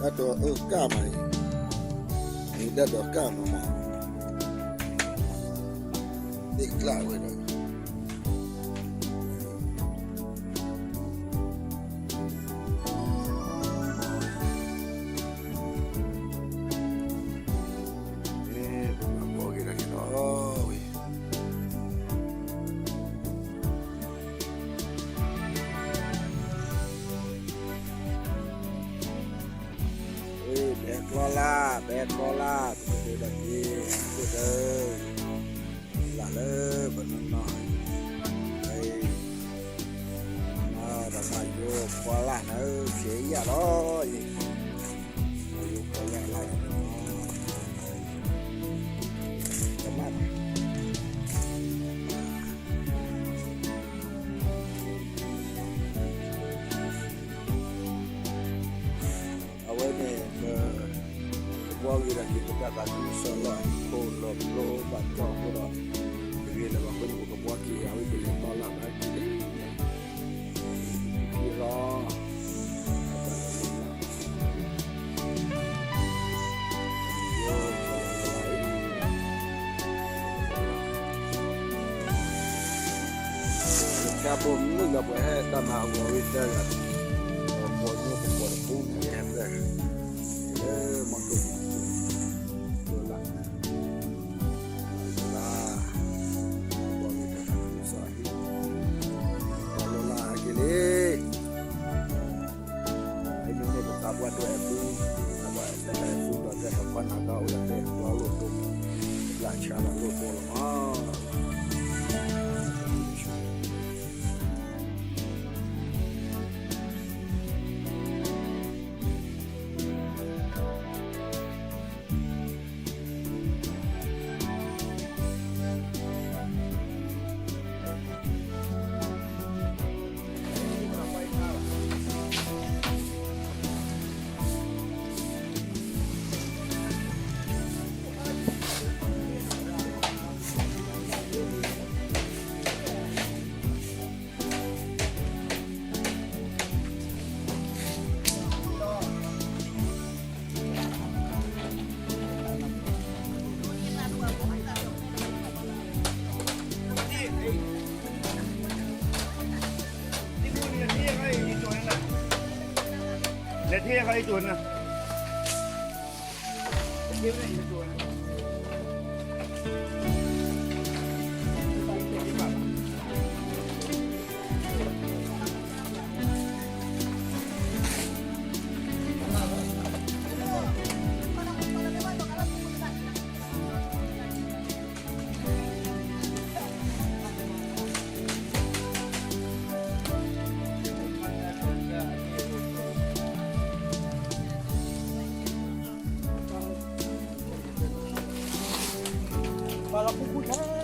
ဒီးအကၢ်မးအံၤ, အံၤဒၣ်ဒီးကၢ်မးမး, သ့ၣ်ကျၣ်ဝဲဒီး, ပဘှီဂ့ၤဒီးက့ၤလီၤဝဲ ဘဲကျီလၢ်, ဘဲကျီလၢ်, ပကဒိးဒီးက့ၤ, ခိၣ်ဒၢ, လၢ်လၢပနီၢ်နီၢ်, ဒီးမၤယိၤပီလၢ်နၤဧၢ, ကဲယၤလီၤအံၤ, မၤယိၤပီလၢ်လၢ်, ကမၣ် အဝဲန့ၣ် ပ, ပဘှီဂ့ၤဒီးက့ၤပတၢ်သးခုကစီၣ်လၢအခိၣ်လီၤပျိဘၣ်တီၢ်အဃိဒီး, တဂ့ၤလၢၤဘၣ်အဃိန့ၣ် ပကဘှီက့ၤအဝဲကလဲၤတီလၢ်ဘၣ်က့ၤ, က့ၤလီၤ တၢ်ဖိမုၣ်လၢပှၤဟဲတၢ်မၤအဂီၤဝံၤသၢဂၤ, ပှၤညိပှၤတပူၤန့ၣ် ဟဲသၢဂၤ, လၢမၤကိၣ်, လၢ, လၢ, ပှၤမ့ၢ်တၢ်ကစၢ်ဟံၣ်, ပှၤလီၤလၢဟဲက့ၤလံ မ့မ့ၢ်ပသးပှၢ်ဒိၣ်အဲၣ်ပူ, သးပှၢ်အဲၣ်တၢ်အဲၣ်ပူဒီး တဲပကွၢ်နၤဒီးအိၣ်ဒီးတဲပျီလိၣ်ဒိၣ်, ဘျၣ်ဆါလီၤလိၣ်ဒိၣ်လီၤမး. လဲၤထံၣ်အခါအံၤတိၢ်န့ၣ်